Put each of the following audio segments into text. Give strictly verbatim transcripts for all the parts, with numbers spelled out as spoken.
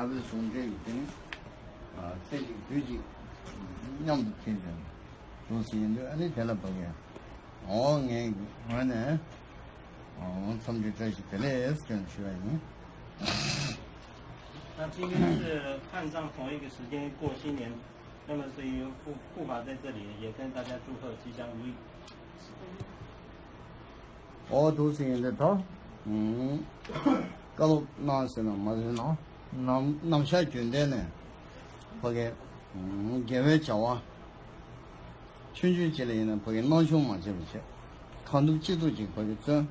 ལ་གཞུང་འབྲེལ་ཡོད་དེ། ཚེ་གཅིག་དུས་གཅིག་མཉམ་དུ་ཕྱིན་ཏེ་འདུག་ཟིན་ཡིན་དུས། ཨ་ནི་དེ་ལ་བབ་ཡ། འོ་ངའི་ངོས་ནས་འཚམས་འདྲི་བཀྲ་ཤིས་བདེ་ལེགས་ཟེར་ཞུ་བ་ཡིན། 那今天是汉藏同一个时间过新年，那么所以护护法在这里也跟大家祝贺吉祥如意。 ཨོ་ཐུགས་སྲས་ཡིན་ཏེ་ད། ཨུམ། བཀའ་སློབ་གནང་ཟེར་ན་མ་ཟེར་ན། ནམ་ནམ་ཞག་རྒྱུན་ལྡན་ནས་ཕ་གི་ཨུམ་དགེ་བའི་བྱ་བ་ཆུང་ཆུང་ཅིག་ལ་ཡིན་ན་ཕ་གི་སྣང་ཆུང་མ་བྱེད་པ་བྱས། གང་ཐུབ་ཅི་ཐུབ་ཅིག་ཕ་གི་བརྩོན།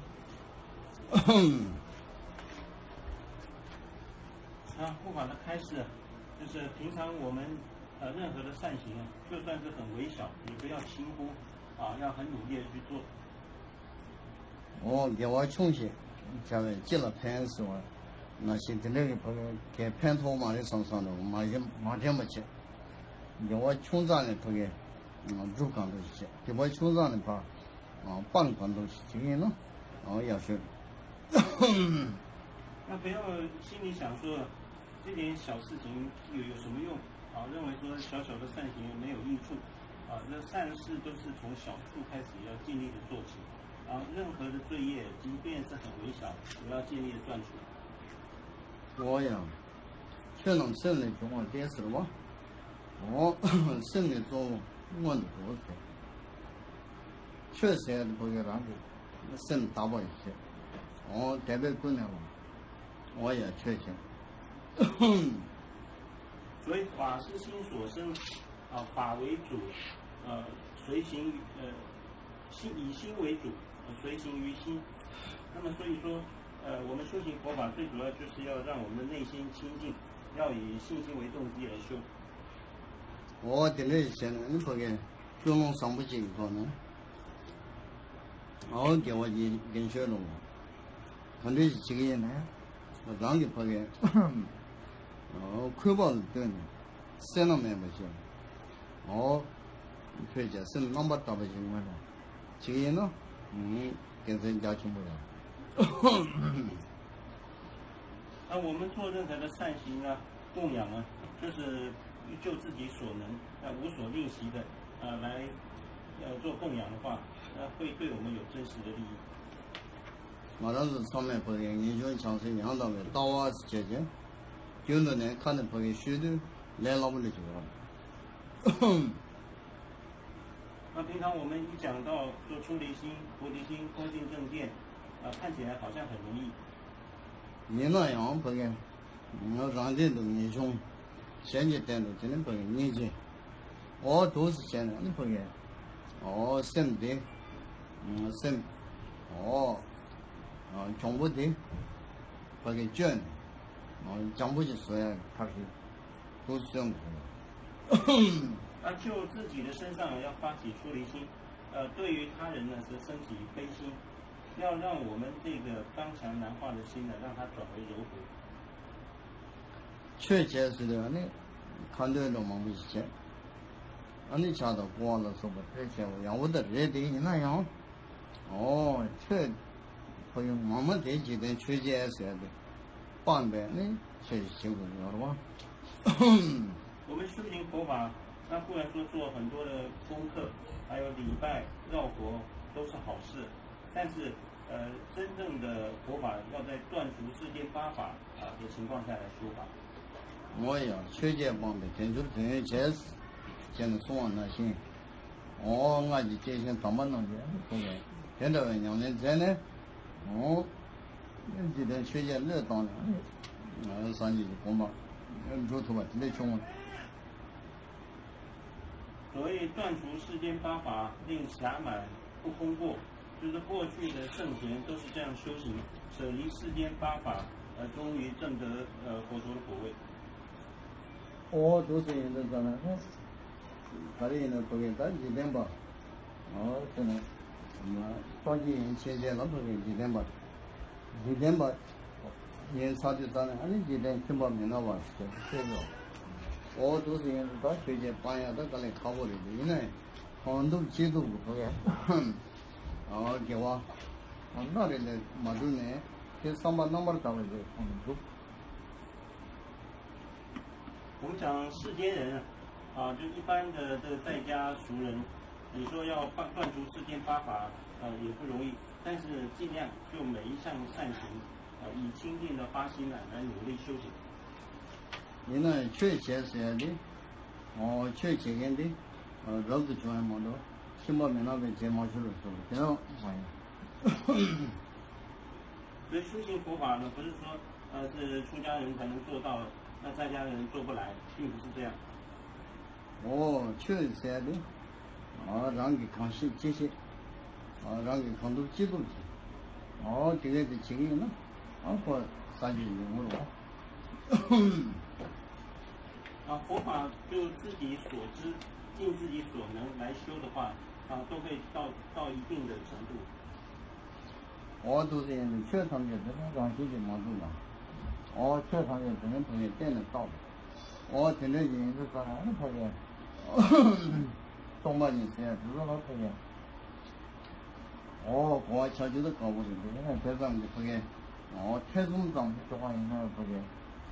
那护法的开示，就是平常我们呃任何的善行啊，就算是很微小，也不要轻忽啊，要很努力的去做。 འོ་དགེ་བ་ཆུང་ཞིག་བྱ་བས་སྤྱི་ལ་ཕན་ཟེར་བ་ནང་བཞིན། དེ་འདྲ་གི་ཕ་གི་ཕན་ཐོགས་མ་རེད་བསམ་བསམ་འདྲ་བོ་མ་མ་དྲན་པ་བྱས། དགེ་བ་ཆུང་ཙག་ནས་ཕ་གི་སྒྲུབ་གང་ཐུབ་ཞིག་བྱས། སྡིག་པ་ཆུང་ཙག་ནས་ཕར་སྤང་གང་ཐུབ་ཞིག་བྱེད་ཀྱི་ཡིན་ན། འོ་ཡག་ཤོས། 那不要心里想说这点小事情有有什么用啊？认为说小小的善行没有益处啊，那善事都是从小处开始，要尽力的做起啊。任何的罪业，即便是很微小，也要尽力的断除。 འོ་ཡ། ཆོས་རྣམས་སེམས་ལས་བྱུང་བ་སྟེ་ཟེར་བ། འོ། སེམས་ནི་གཙོ་བོ་སྔོན་དུ་འགྲོ་ཟེར། ཆོས་ཟེར་ཡ་དེ་ཕ་གི་རང་གི་སེམས་དག་པ་ཡིན་ཟེར། འོ་དད་པས་ཀུན་ནས་བསླངས། འོ་ཡ་ཆོས་ཅན། 所以法是心所生，啊，法为主，呃，随行于呃，心以心为主，呃，随行于心。那么所以说，呃，我们修行佛法最主要就是要让我们的内心清净，要以信心为动机而修。 འོ་དེ་འདྲ་ཞིག་བྱས་ན་ནི་ཕ་གི་ཀུན་སློང་བཟང་པོ་ཅིག་གི་ཐོག་ནས། འོ་དགེ་བ་ཡི་རྒན་ཤོས་ལོ། ག་འདྲ་ཞིག་བྱེད་ཀྱི་ཡིན་ན། རང་གི་ཕ་གི་འོ་འཁོས་པ་ལ་ལྟོས་ནས་སེར་སྣ་མེད་པ་ཞིག་འོ་ཕོད་ཀྱི་སེམས་རྣམ་པར་དག་པ་ཞིག་ངོས་ནས་བྱེད་ཀྱི་ཡིན་ན། དགེ་མཚན་རྒྱ་ཆེན་པོ་ཡོད། 那我们做任何的善行啊，供养啊，就是就自己所能，呃，无所吝惜的，呃，来，呃，做供养的话，那会对我们有真实的利益。 ང་རང་ཚོ་ཚང་མས་ཕ་གི་ངེས་འབྱུང་བྱང་སེམས་ཡང་དག་པའི་ལྟ་བ་ཟེར་བྱས་ཀྱི། རྒྱུན་དུ་ནས་ཁ་ནས་ཕ་གི་ཤོད་དུས་ལས་སླ་པོ་ལས་ཀྱི་ཡོད། 那平常我们一讲到说出离心、菩提心、恭敬正见，啊，看起来好像很容易。 ཡིན་ན་ཡང་ཕ་གི་ང་རང་སྟེང་དུ་ངེས་འབྱུང་། གཞན་གྱི་སྟེང་དུ་དེ་ནི་ཕ་གི་སྙིང་རྗེ། འོ་འདུག་སེ་བྱས་ནས་ནི་ཕ་གི་འོ་སེམས་འདི་སེམས་འོ་གྱོང་པོ་འདི་ཕ་གི་བཅོས་ནས་འོ་སྦྱང་པོ་ཅིག་བཟོ་ཡག་གི་ཐབས་ཤེས། 不是这样子的。 那就自己的身上要发起出离心，呃，对于他人呢是升起悲心，要让我们这个刚强难化的心呢，让它转为柔和。 ཆོས་བྱས་ཟེར་དུས་ཨ་ནི་ཁ་འདོན་འདྲ་མང་པོ་ཞིག་བྱས། ཨ་ནི་ཕྱག་དང་སྐོར་བ་ལ་སོགས་པ་དེ་བྱས་པ་ཡག་པོ་ད་རེད། དེ་ཡིན་ན་ཡང་། ཨོ། ཆོས་ཕ་གི་ངོ་མ་དེ་འཇིག་རྟེན་ཆོས་བརྒྱད་ཟེར་ཏེ་སྤངས་པས་ནི་ཆོས་ཤིག་བྱེད་དགོས་ཡོད་རེད་བ། 我们修行佛法，那固然说做很多的功课，还有礼拜、绕佛都是好事，但是，呃，真正的佛法要在断除世间八法啊的情况下来修法。 འོ་ཡ། ཆོས་བརྒྱད་སྤངས་པས་དལ་འབྱོར་དོན་ཡོད་བྱས། ཅེས་ནས་གསུངས་པ་ནང་བཞིན། འོ་སྔར་གྱི་སྐྱེས་ཆེན་དམ་པ་རྣམས་ཀྱིས་ཐུགས་ལ་དེ་འདྲ་བའི་ཉམས་ལེན་མཛད་ནས། འོ་འཇིག་རྟེན་ཆོས་བརྒྱད་བློས་བཏང་ནས་སངས་རྒྱས་ཀྱི་གོ་འཕང་འགྲོ་ཐུབ་པ་དེ་འདྲ་བྱུང་བ། 所谓断除世间八法，令暇满不空过，就是过去的圣贤都是这样修行，舍离世间八法，呃，终于证得呃佛陀的果位。 ཨོ་འདུག་སེ་ཡིན་དུས་ཙམ་ན་ནི། ག་རེ་ཡིན་ན་ཕ་གི་ད་འཇིག་རྟེན་པ། ཨོ་དེ་ནི། སངས་རྒྱས་ཡིན་ཕྱིན་ཆད་ལ་ཕ་གི་འཇིག་རྟེན་པ། འཇིག་རྟེན་པ། ཡིན་ཚར་དུས་ཙམ་ན་ཨ་ནི་འཇིག་རྟེན་ཁྱིམ་པ་མི་སྣང་བ་ཞེས་ཤེས་སོ། ཨོ་འདུག་སེ་ཡིན་དུས་ད་ཆོས་བརྒྱད་སྤང་ཡག་ད་དཀའ་ལས་ཁག་པོ་རེད་དེ། ཡིན་ནའི་གང་ཐུབ་ཅི་ཐུབ་ཀྱི་ཕ་གི། ཨོ་དགེ་བ། སྣ་རེ་ལས་མ་བསྒྲུབས་ནས་དེ་བསམ་པ་རྣམ་པར་དག་པ་ཞིག་ཁོང་དུ་འགྲུབ། 我们讲世间人啊，就一般的这个在家俗人，你说要断断除世间八法，呃，也不容易，但是尽量就每一项善行，呃，以清净的发心啊来努力修行。 ཡིན་ན་ཆོས་བྱེད་ཟེར་ཡ་འདི། ཨོ་ཆོས་བྱེད་མཁན་འདི། ཨོ་རབ་ཏུ་བྱུང་ཡ་མ་གཏོགས་ཁྱིམ་པ་མི་ནག་པས་བྱེད་མ་ཆོག་ལ་སོགས་པ་དེ་ཡང་མ་ཡིན། 所以修行佛法呢，不是说呃是出家人才能做到，那在家人做不来，并不是这样。 ཨོ་ཆོས་ཟེར་ཡ་འདི། ཨོ་རང་གིས་གང་ཤེས་ཅི་ཤེས། ཨོ་རང་གིས་གང་ཐུབ་ཅི་ཐུབ་ཀྱིས། ཨོ་དེ་གས་དེ་བྱེད་ཀྱི་ཡིན་ན། ཨོ་ཁོ་ས་ཆ་ཡོང་གི་རེད་བ། 啊，佛法就自己所知，尽自己所能来修的话，啊，都会到到一定的程度。 ཨོ་འདུག་སེ་ཡིན་ན་ཆོས་ཐམས་ཅད་དེ་ནི་རང་བཞིན་གྱིས་མ་གྲུབ་ལ། ཨོ་ཆོས་ཐམས་ཅད་དེ་ནི་བུ་ཡིས་གཏན་ནས་བཏགས་པ། ཨོ་དེ་འདྲ་ཞིག་ཡིན་དུས་ཙང་ཨ་ནི་ཕ་གིའི་སྟོང་པ་ཉིད་ཟེར་ཡ་དེ་ཚོ་ལ་ཕ་གིའི། ཨོ་གོ་བ་ཆགས་རྒྱུ་དེ་དཀའ་པོ་རེད་འདུག་ཡིན་ན་དེ་ཙམ་གྱིས་ཕ་གིའི། ཨོ་ཐེ་ཚོམ་ཙམ་ཞིག་ཆོག་པ་ཡིན་ན་ཕ་གིའི།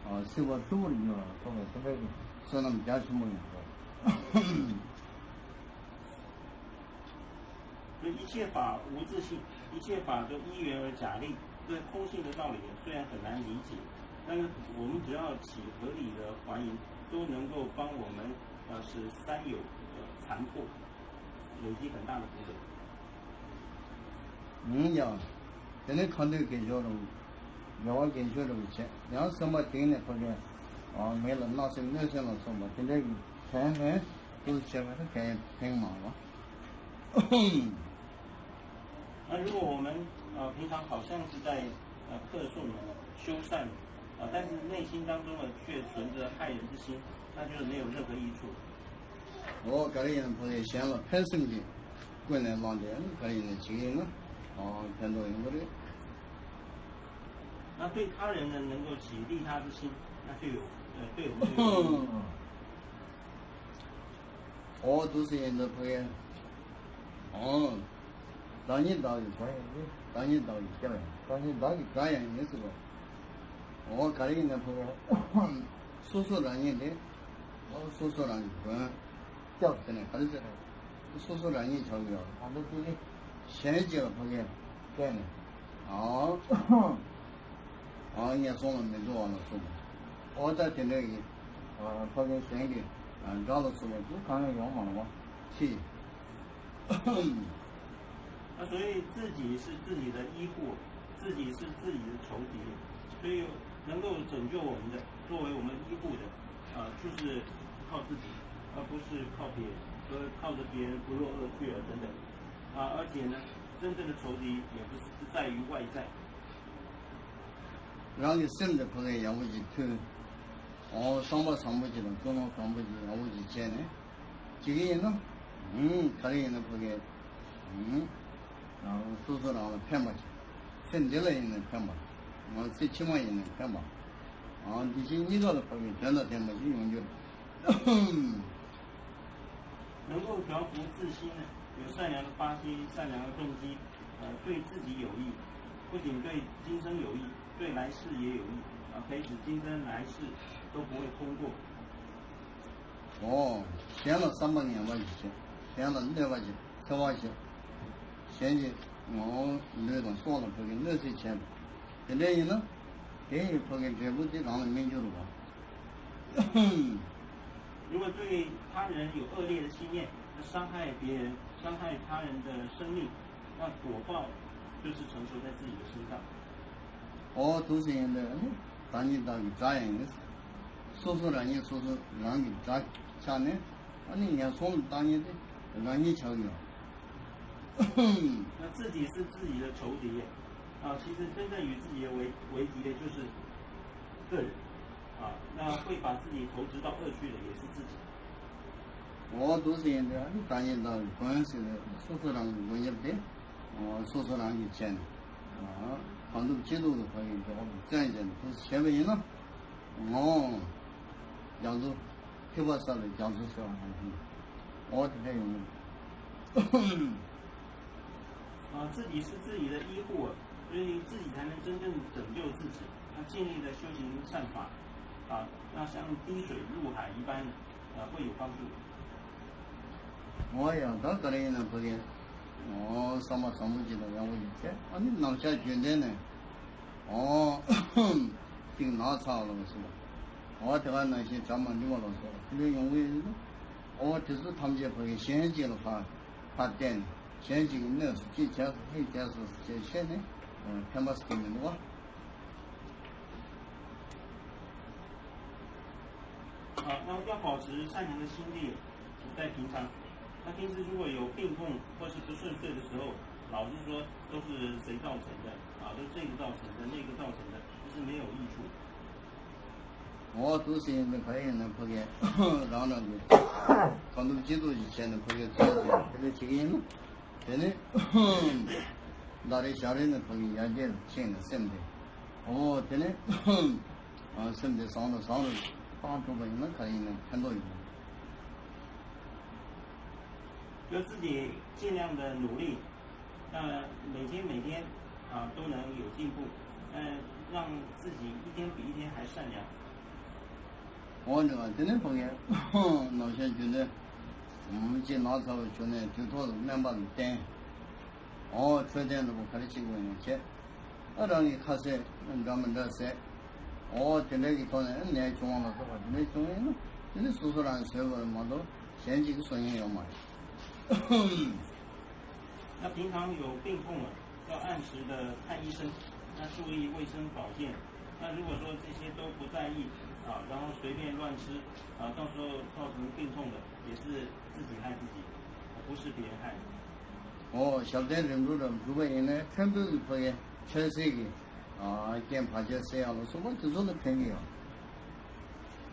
ཨོ་སྲིད་པ་ཧྲིལ་པོར་འགྱུར་བ་ལ་སོགས་པའི་དེ་འདྲ་གི་བསོད་ནམས་རྒྱ་ཆེན་པོ་ཡིན་འདུག 就一切法无自性，一切法都因缘而假立，这空性的道理虽然很难理解，但是我们只要起合理的怀疑，都能够帮我们呃使三有的残破累积很大的福德。 ཡང་དེ་ནས་ཁ་འདོན་དགེ་སྦྱོར་རུ། དགེ་བ་དགེ་སྦྱོར་རུ་བྱས་ཡང་སེམས་པ་དེང་ནས་ཕ་གིའི། མི་ལ་བརྣབ་སེམས་གནོད་སེམས་ལ་སོགས་པ་དེ་འདྲ་གི་གཞན་ལ། དུ་བྱས་པ་ནི་གལ་ཕན་མང་བ། 那如果我们呃平常好像是在呃课诵修善，呃但是内心当中呢却存着害人之心，那就是没有任何益处。 ཨོ་ག་རེ་ཡིན་ན་ཕ་གིའི་གཞན་ལ་ཕན་སེམས་ཀྱིས་ཀུན་ནས་བསླངས་ཏེ་ཨ་ནི་ག་རེ་ཡིན་ན་བྱེད་ཀྱི་ཡིན་ན། ཨོ་ཕན་ཐོགས་ཡོང་གི་རེད། 那对他人呢，能够起利他之心，那就有呃对我们就有益。 ཨོ་འདུག་སེ་ཡིན་ན་ཕ་གིའི། ཨོ་བདག་ཉིད་བདག་གི་མགོན་ཡང་ཡིན། བདག་ཉིད་བདག་གི་སྐྱབས་ཡང་ཡིན། བདག་ཉིད་བདག་གི་དགྲ་ཡང་ཡིན་ཟེར་བ། ཨོ་ག་རེ་ཡིན་ན་ཕ་གིའི། སོ་སོ་རང་ཉིད་དེ། ཨོ་སོ་སོ་རང་གི་མགོན། སྐྱབས་ཟེར་ནས་ག་རེ་ཟེར་རེད། སོ་སོ་རང་ཉིད་ཆགས་ཀྱི་ཡོད་རེད། ད་ལྟ་དེ་ནི་གཞན་གཅིག་ལ་ཕ་གིའི་བརྟེན་ནས། ཨ་ཨ་ངན་སོང་ལ་མི་འགྲོ་བ་ལ་སོགས་པ། ཨོ་ད་དེ་འདྲ་ཡིན། ཨ་ཕ་གིའི་གཞན་གྱི་ཨ་དགྲ་ལ་སོགས་པ་དེ་གང་ཡང་ཡོང་མ་རུང་བ་ཅི། 那所以自己是自己的依附，自己是自己的仇敌，所以能够拯救我们的，作为我们依附的，啊，就是靠自己，而不是靠别人，呃，靠着别人不落恶趣啊等等，啊，而且呢，真正的仇敌也不是在于外在。 རང་གི་སེམས་དེ་ཕ་གིའི་ཡག་པོ་ཅིག་མཐུན། ཨོ་བསམ་པ་བཟང་པོ་ཅིག་དང་ཀུན་སློང་བཟང་པོ་ཅིག་ཡག་པོ་ཅིག་བྱས་ནས་བྱེད་ཀྱི་ཡིན་ན། ཧུམ་ག་རེ་ཡིན་ན་ཕ་གིའི། ཧུམ་སོ་སོ་རང་ལ་ཕན་པ་ཅིག་ཚེ་འདི་ལ་ཡིན་ན་ཕན་པ། ང་ཚེ་ཕྱི་མ་ཡིན་ན་ཕན་པ། ཨ་འདི་ཕྱི་གཉིས་ཀ་ལ་ཕ་གིའི་དོན་དང་ལྡན་པ་ཞིག་ཡོང་རྒྱུ་རེད། 能够调伏自心呢，有善良的发心、善良的动机，呃，对自己有益，不仅对今生有益，对来世也有益，啊，培植今生来世都不会空过。 ཨོ། གཞན་ལ་བསམ་པ་ངན་པ་ཞིག་བྱེད། གཞན་ལ་གནོད་པ་ཞིག་འཚེ་བ་ཞིག་གཞན་གྱི་ངོ་བོ་ལུས་དང་སྲོག་ལ་ཕ་གིའི་གནོད་འཚེ་བྱས་པ། དེ་འདྲ་ཡིན་ན། དེ་ཡི་ཕ་གིའི་འབྲས་བུ་དེ་རང་ལ་སྨིན་རྒྱུ་རེད་བ། 如果对他人有恶劣的心念，那伤害别人，伤害他人的生命，那果报就是承受在自己的身上。 ཨོ་འདུག་སེ་ཡིན་དུས་ཨ་ནི་བདག་ཉིད་བདག་གི་དགྲ་ཡང་ཡིན། སོ་སོ་རང་ཉིད་སོ་སོ་རང་གི་དགྲ་ཆགས་ནས་ཨ་ནི་ངན་སོང་ལ་བཏང་ཉེན་དེ་རང་ཉིད་ཆགས་ཡོད། 那自己是自己的仇敌耶。啊，其实真正与自己为为敌的就是个人。啊，那会把自己投资到恶趣的也是自己。 ཨོ་འདུག་སེ་ཡིན་དུས་ཨ་ནི་བདག་ཉིད་བདག་གི་མགོན་ཟེར་ནས་སོ་སོ་རང་གི་མགོན་སྐྱབས་དེ། ཨོ་སོ་སོ་རང་གིས་བྱས་ནས། ཨོ་གང་ཐུབ་ཅི་ཐུབ་ཀྱིས་ཕ་གིའི་འབྲས་བུ་བརྩོན་བྱས་ནས་འདུག་སེ་བྱས་པ་ཡིན་ན། ཨོ། རྒྱ་མཚོ། ཐིགས་པ་བསགས་པའི་རྒྱ་མཚོ་ཟེར་བ་ནང་བཞིན། ཨོ་དེ་འདྲ་ཡོང་གི། 啊，自己是自己的依附，所以自己才能真正拯救自己。要尽力的修行善法。啊，那像滴水入海一般，呃，会有帮助。 འོ་ཡང་ད་ག་རེ་ཡིན་ན་ཕ་གི། འོ་བསམ་པ་བཟང་པོ་ཅིག་དང་ཡག་པོ་ཅིག་བྱས། ཨ་ནི་ནམ་ཞག་རྒྱུན་ལྡན་ནས་འོ་ཅིག་ན་ཚ་བ་ལ་སོགས། འོ་དེ་ག་ནང་བཞིན་གྲ་མ་འགྲིག་པ་ལ་སོགས་དེ་འདྲ་ཡོང་གི་ཡོད་ན། འོ་དེ་ཚོ་ཐམས་ཅད་ཕ་གི་གཞན་གཅིག་ལ་ཕར་ཕར་བརྟེན་ནས། གཞན་གཅིག་གི་གནོད་སུ་ཅིག་བྱས་སོ་ཅིག་བྱས་སོ་ཞེས་བཤད་ནས་ཕན་པ་སྐྱེ་མི་འདུག་བ། 啊，那要保持善良的心地，在平常。那平时如果有病痛或是不顺遂的时候，老实说都是谁造成的？啊，都这个造成的，那个造成的，就是没有益处。 འོ་དུ་ཟིན་ཡིན་ན་ག་ཡིན་ན་ཕ་གི་རང་རང་གི་གང་ཐུབ་ཅི་ཐུབ་ཅིག་བྱས་ནས་ཕ་གི་ཚོད་ཀྱི་དེ་འདྲ་བྱེད་ཀྱི་ཡིན་ན། དེ་ནས་ཟླ་རེ་ཞག་རེ་ནས་ཕ་གི་ཡར་རྒྱས་ཕྱིན་ནས་སེམས་དེ། འོ་དེ་ནས་སེམས་དེ་བཟང་རུ་བཟང་རུ་བཏང་ཐུབ་པ་ཡིན་ན་ག་ཡིན་ན་ཕན་ཐོགས་ཡོད། 就自己尽量的努力，让每天每天啊都能有进步，呃，让自己一天比一天还善良。 འོ་ནི་བ་དེ་ནས་ཕ་གི་ནམ་ཞག་རྒྱུན་ལྡན་མི་ཅིག་ན་ཚ་བ་བྱུང་ནས་དུས་ཐོག་ཏུ་སྨན་པ་ལ་བསྟེན། འོ་འཕྲོད་བསྟེན་ལ་ག་རེ་བྱེད་དགོས་ཡང་བྱེད། ཨ་རང་གི་ཁ་ཟས་འདྲ་མི་འདྲ་ཟས། འོ་དེ་འདྲ་གི་ཐོག་ནས་ནད་བྱུང་བ་ལ་སོགས་པ་དེ་འདྲ་བྱུང་ཡིན་ན་དེ་ནི་སོ་སོ་རང་གིས་བཟོས་དགོས་རེད་མ་གཏོགས་གཞན་གཅིག་གིས་བཟོ་མཁན་ཡོད་མ་རེད། 那平常有病痛了，要按时的看医生，要注意卫生保健。那如果说这些都不在意啊，然后随便乱吃啊，到时候造成病痛的也是自己害自己，啊，不是别人害。 འོ་ཞབས་བརྟན་རིམ་གྲོ་འདྲ་བོ་སྒྲུབ་པ་ཡིན་ན་ཕན་པོའི་གི་ཕ་གི་འཕྲལ་སེལ་གྱི་ཨ་རྐྱེན་བར་ཆད་སེལ་ཡག་ལ་སོགས་པ་དེ་ཚོ་ལ་ཕན་གྱི་ཡོད།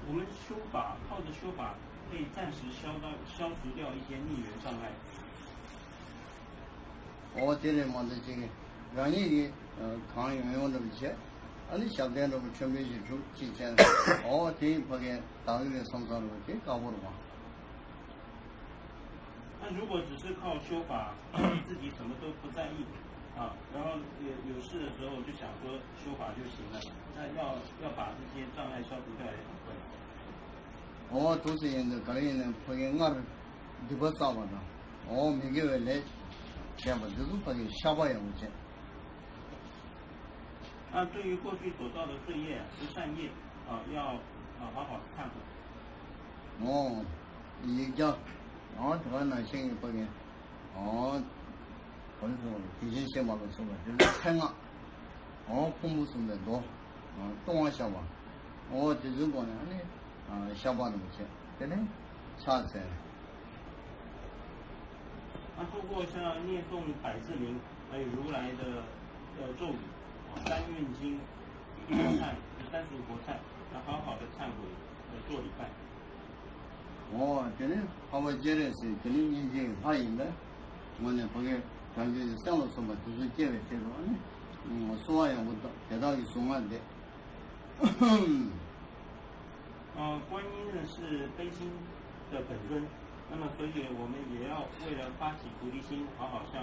我们修法，靠着修法可以暂时消到消除掉一些逆缘障碍。 འོ་དེ་རེད་མ་གཏོགས་ཅིག་རང་ཉིད་ཀྱིས་གང་ཡོང་ཡོང་འདྲ་བོ་བྱས། ཨ་ནི་ཞབས་བརྟན་འདྲ་བོ་ཕྲན་བུ་ཞིག་སྒྲུབ་ཅིག་བྱས་ན་འོ་དེ་ཡི་ཕ་གི་དག་གི་རེད་བསམ་བསམ་འདྲ་བོ་དེ་དཀའ་པོ་རེད་པ། 那如果只是靠修法，自己什么都不在意啊，然后有有事的时候就想说修法就行了，那要要把这些障碍消除掉也很困难。 འོ་དུ་ཟིན་ཡིན་དུས་ག་རེ་ཡིན་ན་ཕ་གི་སྔར་སྡིག་པ་བསགས་པ་དང་འོ་མི་དགེ་བའི་ལས་བྱས་པ་འདི་ཚོ་ཕ་གི་བཤགས་པ་ཡག་པོ་བྱས། 那对于过去所造的罪业，不善业啊，要啊好好的忏悔。 འོ། ཡིག་བརྒྱ། འོ་དེ་ག་ནང་བཞིན་གྱི་ཕ་གི། འོ། ག་རེ་ཟེར་བ་དེ་བཞིན་གཤེགས་པ་ལ་སོགས་པ་དེ་ཚོ་མཚན་སྔགས། འོ་ཕུང་པོ་གསུམ་པའི་མདོ། འོ་ལྟུང་བ་བཤགས་པ། འོ་དེ་ཚོའི་སྒོ་ནས་ཨ་ནི། བཤགས་པ་རིན་པོ་ཆེ་དེ་ནས་ཕྱག་འཚལ། 那通过像念诵百字明，还有如来的呃咒语，啊，三运经、一佛忏、三十五佛忏，要好好的忏悔，呃，做礼拜。 འོ་དེ་ནས་འཕགས་པ་སྤྱན་རས་གཟིགས་དེ་ནས་སྙིང་རྗེའི་ལྷ་ཡིན་པས། དངོས་གནས་ཕ་གིར་བྱང་ཆུབ་ཀྱི་སེམས་ལ་སོགས་པ་དེ་ཚོ་སྐྱེ་བའི་ཆེད་དུ་ཨ་ནི། གསོལ་བ་ཡག་པོ་བཏབ་དེ་དག་གི་གཟུངས་སྔགས་བཟླས། 呃，观音呢是悲心的本尊，那么所以我们也要为了发起菩提心，好好向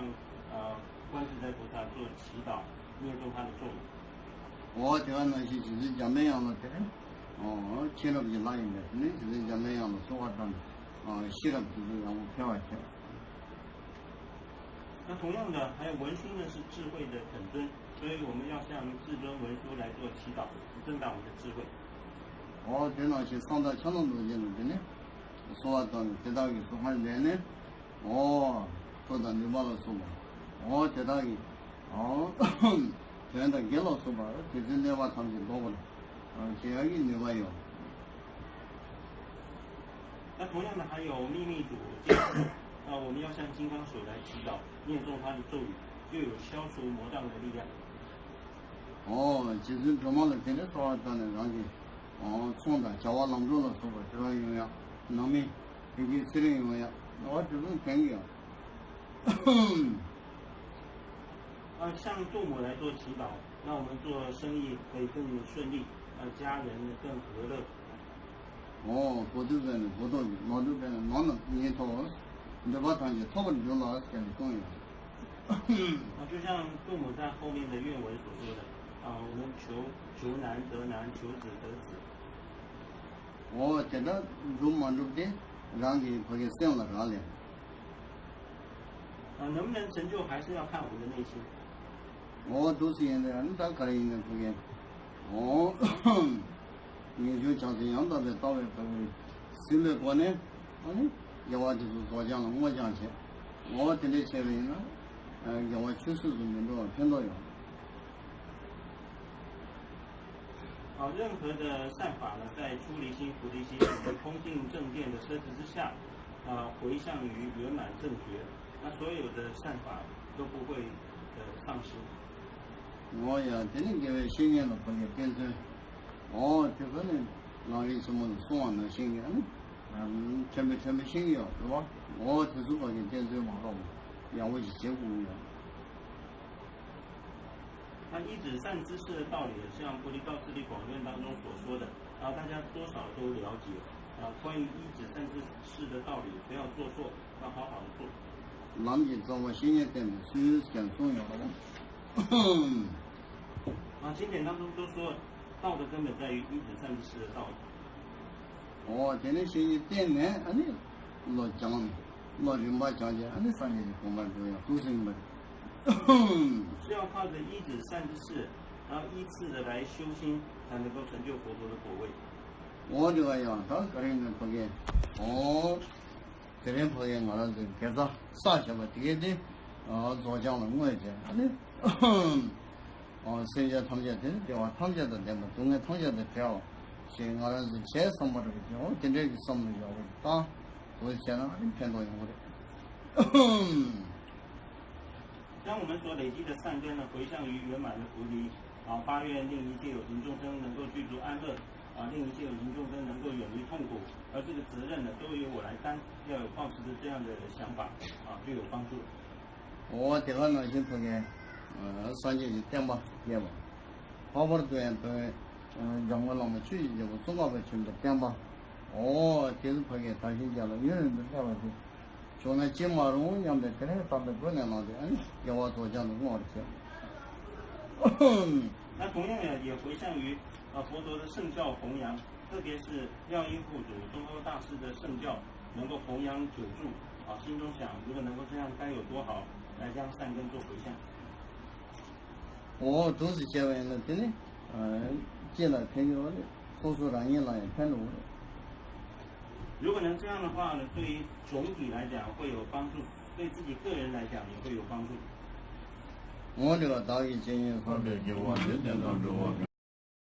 呃观自在菩萨做祈祷，念诵他的咒语。 འོ་དེ་ག་ནང་བཞིན་རྗེ་བཙུན་འཇམ་པའི་དབྱངས་ལ་དེ་ནི། འོ་མཁྱེན་རབ་ཀྱི་ལྷ་ཡིན་པས་དེ་ནི་རྗེ་བཙུན་འཇམ་པའི་དབྱངས་ལ་གསོལ་བ་བཏབ་ནས། ཤེས་རབ་ཀྱི་ཚུལ་ཡག་པོ་འཕེལ་བར་བྱེད། 那同样的，还有文殊呢，是智慧的本尊，所以我们要向至尊文殊来做祈祷，增长我们的智慧。 འོ་དེ་ནང་བཞིན་གསང་བདག་ཕྱག་ན་རྡོ་རྗེ་ལ་དེ་ནས་གསོལ་བ་བཏབ་ནས་དེ་དག་གི་གཟུངས་སྔགས་བཟླས་ནས། འོ་མཐུ་དང་ནུས་པ་ལ་སོགས་པ། འོ་དེ་དག་གི་འོ་དོན་དང་དགེ་ལ་སོགས་པ་དེ་ཚོའི་གནོད་པ་ཐམས་ཅད་བཟློག་པར་བྱེད་ཡག་གི་ནུས་པ་ཡོད། 那同样的还有秘密主见，那我们要向金刚手来祈祷，念诵他的咒语，就有消除魔障的力量。 འོ་རྗེ་བཙུན་སྒྲོལ་མ་ལ་དེ་འདྲའི་གསོལ་བ་བཏབ་ནས་རང་གི་འོ་ཚོང་དང་བྱ་བ་ལམ་འགྲོ་ལ་སོགས་པ་དེ་དག་ཡོང་ཡག་ནང་མི་བདེ་སྐྱིད་ཚེ་རིང་ཡོང་ཡག་འོ་དེ་ཚོ་ཕན་གྱི་ཡོད། 啊，向父母来做祈祷，让我们做生意可以更顺利，让家人更和乐。 འོ་གོ་དུས་བས་ནས་གོ་ཐོབ་ཀྱི། ནོར་དུས་བས་ནས་ནོར་རྣམས་ཉིད་ཐོབ། འདོད་པ་ཐམས་ཅད་ཐོབ་པར་འགྱུར་ལ་ཟེར་ནས་གསུངས་ཡོད། 啊，就像父母在后面的愿文所说的，啊，我们求求男得男，求子得子。འོ་དེ་འདྲ་འགྲུབ་མ་འགྲུབ་དེ་རང་གི་ཕ་གི་སེམས་ལ་རག་ལས། 啊，能不能成就还是要看我们的内心。 འོ་འདུག་སེ་ཡིན་ནའི་ཨ་ནི་ད་ག་རེ་ཡིན་ནའི་ཕ་གི་འོ་ངེས་འབྱུང་བྱང་སེམས་ཡང་དག་པའི་ལྟ་བའི་ཕ་གི་ཟིན་པའི་སྒོ་ནས་ཨ་ནི་དགེ་བ་དེ་ཚོ་རྫོགས་བྱང་ལ་བསྔོ་བྱང་བྱས། འོ་དེ་འདྲ་བྱས་པ་ཡིན་ན་དགེ་བ་ཆུད་ཟོས་སུ་མི་འགྲོ་བར་ཕན་ཐོགས་ཡོང་། 好，任何的善法呢，在出离心、菩提心、以及空性正见的摄持之下，啊，回向于圆满正觉，那所有的善法都不会呃丧失。 འོ་ཡ་དེ་ནི་དགེ་བའི་བཤེས་གཉེན་ལ་ཕ་གི་བསྟེན་ཚུལ། འོ་དེ་ཁ་ནི་ལམ་རིམ་ཆེན་མོ་ལ་གསུང་བ་ནང་བཞིན་གྱི་ཨ་ནི་ཕྲན་བུ་ཕྲན་བུ་ཤེས་ཀྱི་ཡོད་རེད་བ། འོ་དེ་ཚོ་ཕ་གི་བསྟེན་ཚུལ་མ་གཏོགས་ཡག་པོ་ཞིག་བྱེད་དགོས་ཀྱི་ཡོད། 那依止善知识的道理，像《菩提道次第广论》当中所说的，啊，大家多少都了解。啊，关于依止善知识的道理，不要做错，要好好的做。 ལམ་གྱི་རྩ་བ་བཤེས་གཉེན་བསྟེན་པའི་ཚུལ་ཞེས་གསུངས་ཡོད་པ་དང་啊，经典当中都说，道的根本在于依止善知识的道理。 འོ་དེ་ནས་བཤེས་གཉེན་བསྟེན་ནས་ཨ་ནི་བློ་སྦྱངས་ནས་བློ་རིམ་པ་སྦྱངས་རྗེས་ཨ་ནི་སངས་རྒྱས་ཀྱི་གོ་འཕང་འགྲོ་ཡག་ཏུ་ཟིན་པ་རེད། 是要靠着依止善知识，然后依次的来修心，才能够成就佛陀的果位。 འོ་དེ་བ་ཡང་ད་ག་རེ་ཡིན་ན་ཕ་གི་འོ་དེ་རིང་ཕ་གི་ང་རང་ཚོའི་དགེ་རྩ་བསགས་བཞག་པ་དེ་གས་དེ་རྫོགས་བྱང་ལ་བསྔོས་བྱས་ཨ་ནི། སེམས་ཅན་ཐམས་ཅད་དེ་ནི་བདེ་བ་ཐམས་ཅད་དང་ལྡན་པ་སྡུག་བསྔལ་ཐམས་ཅད་དང་བྲལ་བ་ཞེས་ང་རང་ཚོས་བྱས་བསམ་པ་རེད་ཀྱང་དེ་འདྲའི་གི་བསམ་བློ་ཡག་པོ་བཏང་དགོས་བྱས་ན་ཨ་ནི་ཕན་ཐོགས་ཡོང་གི་རེད། 将我们所累积的善根呢，回向于圆满的菩提，啊，发愿令一切有情众生能够具足安乐，啊，令一切有情众生能够远离痛苦，而这个责任呢，都由我来担，要有抱持着这样的想法，啊，就有帮助。 འོ་དེ་ག་ནང་བཞིན་ཕ་གི་སངས་རྒྱས་ཀྱི་བསྟན་པ་རྒྱས་པ། ལྷག་པར་དུ་ཡང་བོད་འཇམ་མགོན་བླ་མ་ཆོས་ཀྱི་རྒྱལ་པོ་ཙོང་ཁ་པ་ཆེན་པོའི་བསྟན་པ། འོ་དེ་ཚོ་ཕ་གི་དར་ཞིང་རྒྱས་ལ་ཡུན་རིང་དུ་གནས་པ་དེ་བྱུང་ན་ཅི་མ་རུང་སྙམ་པའི་དེ་ནས་བསམ་པའི་སྒོ་ནས་ལངས་ཏེ་ཨ་ནི་དགེ་བ་རྫོགས་བྱང་དུ་བསྔོ་བར་བྱེད། 那同样也也回向于啊佛陀的圣教弘扬，特别是妙音护主宗喀巴大师的圣教，能够弘扬久住。啊，心中想，如果能够这样，该有多好！来将善根做回向。 འོ་འདུག་སེ་བྱས་པ་ཡིན་ན་དེ་ནི་སྤྱི་ལ་ཕན་གྱི་ཡོད་རེད། སོ་སོ་རང་ཉིད་ལ་ཡང་ཕན་འགྲོ་གི་རེད། 如果能这样的话呢，对于总体来讲会有帮助，对自己个人来讲也会有帮助。 འོ་དེ་བ་བདག་གིས་ཇི་སྙེད་བསགས་པའི་དགེ་བ་དེ་བསྟན་དང་འགྲོ་བ་